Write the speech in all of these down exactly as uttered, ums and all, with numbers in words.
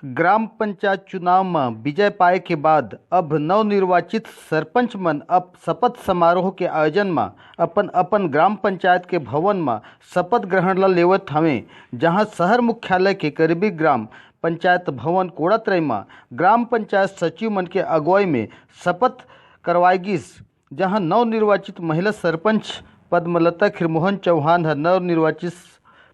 ग्राम पंचायत चुनाव म विजय पाए के बाद अब नवनिर्वाचित सरपंच मन अब शपथ समारोह के आयोजन म अपन अपन ग्राम पंचायत के भवन म शपथ ग्रहण ल लेवत हवें, जहां शहर मुख्यालय के करीबी ग्राम पंचायत भवन कोड़ातरई म ग्राम पंचायत सचिव मन के अगुवाई में शपथ करवाए गिस, जहां नवनिर्वाचित महिला सरपंच पद्मलता खिरमोहन चौहान हर नवनिर्वाचित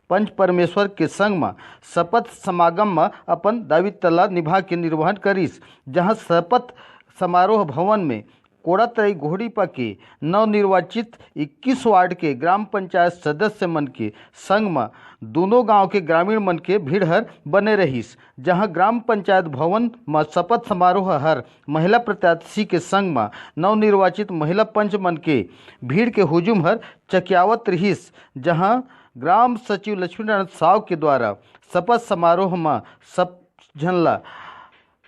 पंच परमेश्वर के संग म शपथ समागम म अपन दायित्व ला निभा के निर्वहन करिस, जहां शपथ समारोह भवन में कोड़ातरई घोड़ीपा के नवनिर्वाचित इक्कीस वार्ड के ग्राम पंचायत सदस्य मन के संग म दोनों गांव के ग्रामीण मन के भीड़ हर बने रहिस, जहां ग्राम पंचायत भवन म शपथ समारोह हर महिला प्रत्याशी के संग म नवनिर्वाचित महिला पंच मन के भीड़ के हुजूम हर चकियावत रिहिस, जहां ग्राम सचिव लक्ष्मीनारायण साव के द्वारा शपथ समारोह म सब झन ला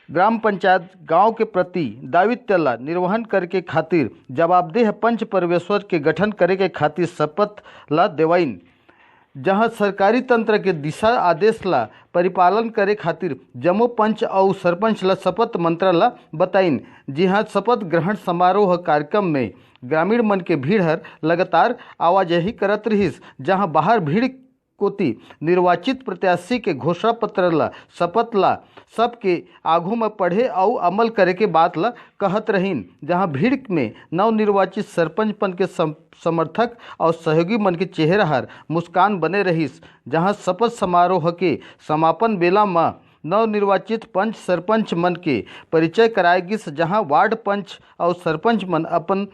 ग्राम पंचायत गांव के प्रति दायित्व ला निर्वहन करे के खातिर जवाबदेह पंच परमेश्वर के गठन करे के खातिर शपथ ला देवाइन, जहां सरकारी तंत्र के दिशा आदेश ला परिपालन करे खातिर जम्मो पंच अउ सरपंच ला शपथ मंत्र ला बताइन। जिहां शपथ ग्रहण समारोह कार्यक्रम में ग्रामीण मन के भीड़ हर लगातार आवाजाही करत रिहिस, जहां बाहर भीड़ कोति निर्वाचित प्रत्याशी के घोषणा पत्र ला, शपथ ला सबके आघू म पढ़े अउ अमल करे के बात ला कहत रहिन, जहां भीड़ में नवनिर्वाचित सरपंच मन के सम-, समर्थक अउ सहयोगी मन के चेहरा हर मुस्कान बने रहिस, जहां शपथ समारोह के समापन बेला म नवनिर्वाचित पंच सरपंच मन के परिचय कराए गिस, जहां वार्ड पंच अउ सरपंच मन अपन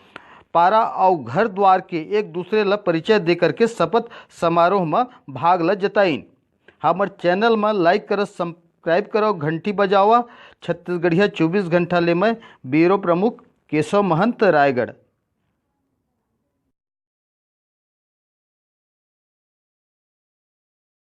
पारा अउ घर द्वार के एक दूसरे ला परिचय दे करके शपथ समारोह म भाग ला जताइन। हमर चैनल म लाइक करव, सब्सक्राइब करव, घंटी बजावा। छत्तीसगढ़िया चौबीस घंटा ले मैं ब्यूरो प्रमुख केशव महंत, रायगढ़।